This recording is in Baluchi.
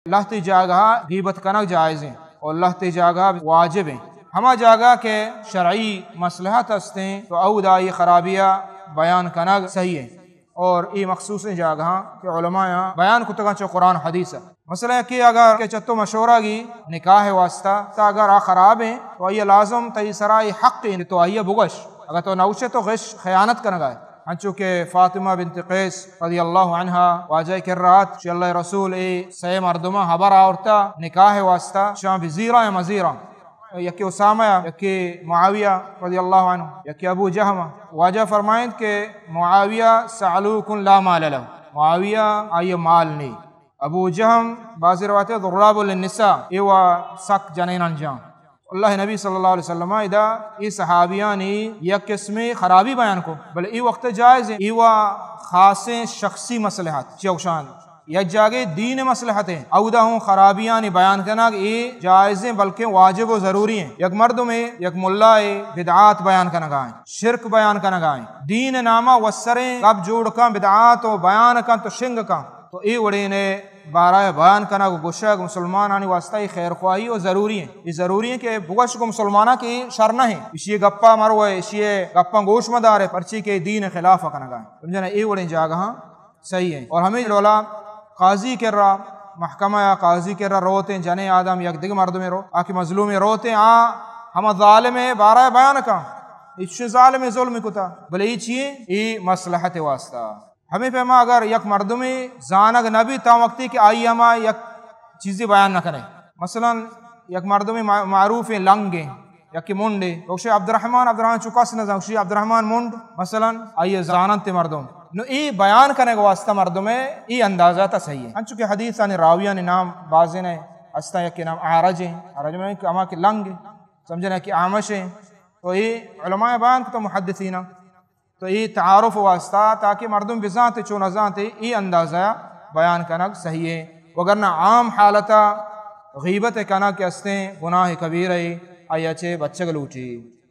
لہتے جاگہا غیبت کنگ جائز ایں اور لہتے جاگہا واجب ایں۔ ہما جاگہ کہ شرعی مصلحت ہستیں تو اودا آئی خرابیا بیان کنگ صحیح ایں۔ اور اے مخصوصیں جاگہاں کہ علماء بیان کتگاں چو قرآن حدیث۔ مثلاً کہ اگر کہ چہ تو مشورہ گی نکاح واسطہ، تا اگر آ خراب ایں تو آئی لازم تئی سرا اے حق ایں کہ تو آئی بگوش۔ اگر تو نہ گوشے تو غش خیانت کنگا ئے۔ انچو کہ فاطمہ بنت قیس رضی اللہ عنہا واجہ کرا ات، شی اللہ رسول اے سئے مردماں ہبر آورتا نکاح واسطہ، شاں بزیراں یا مزیراں۔ یکے اسامہ، یکے معاویہ رضی اللہ عنہ، یکے ابو جہم۔ واجہ فرمائنت کہ معاویہ صعلوک لا مال لہ، معاویہ آئی مال نی۔ ابو جہم، بعضی روایت ضراب للنساء، اے وا سک جنینان جان۔ اللہ نبی صلی اللہ علیہ وسلم ادا اے صحابیانی یک قسمے خرابی بیان کو، بلے اے وقت جائز ایں، اے وا خاصیں شخصی مصلحت چہ اوشان یک جاگے دین مصلحت ایں، اودا ہوں خرابیانی بیان کنگ اے جائز ایں، بلکہ واجب و ضروری ایں۔ یک مردمے، یک ملائے بدعات بیان کنگا ایں، شرک بیان کنگا ایں، دین ناما وسریں گپ جوڑ کن، بدعات و بیان کن تو شنگ کن، تو اے وڑینے بارہ بیان کنگ و گوشگ مسلمانانی واسطہ اے خیر خواہی و ضروری ایں۔ اے ضروری ایں کہ بگوش گو مسلماناں کہ اے شر نہ ایں، اشی گپا مرو، اشی گپاں گوش مدارے، پرچی کہ دین خلاف کنگا ایں۔ سمجھنا، اے وڑیں جاگہاں صحیح ایں۔ اور ہمے ڈولا قاضی کرا، محکمہ یا قاضی کرا روتیں، جنیں آدم یک دگہ مردمے رو، آ کہ مظلومے روتیں، آ ہما ظالمے بارہ بیان کن، اے چشیں ظالمے ظلم کتا، بلے اے چی ایں؟ اے مصلحت واسطہ۔ ہمے پیما اگر یک مردمے زانگ نہ بیت، تاں وقتی کہ آئی ہما یک چیزے بیان نہ کنے، مثلاً یک مردمے ما-، معروفیں لنگیں، یکے منڈے، گوشے عبدالرحمن، عبدالرحمن چو کس نہ زان، گوشی عبدالرحمن منڈ، مثلاً آئی زاننت مردم۔ نو اے بیان کنگ واسطہ مردمے اے اندازہ تا صحیح ایں۔ انچو کہ حدیثانی راویانی نام بازیں ایں، ہستاں یکے نام اعرج ایں، اعرج من کہ ہما کہ لنگ ایں، سمجھنا کہ اعمش ایں۔ تو اے علماء بیان کتا، محدثیناں۔ تو اے تعارف واسطہ، تاکہ مردم بزانت، چو نزانت، اے اندازہ بیان کنگ صحیح ایں۔ وگرنہ عام حالتا غیبت کنگ کہ ہستیں گناہ کبیرہ ایں، آئی چہ بچگ لوٹی۔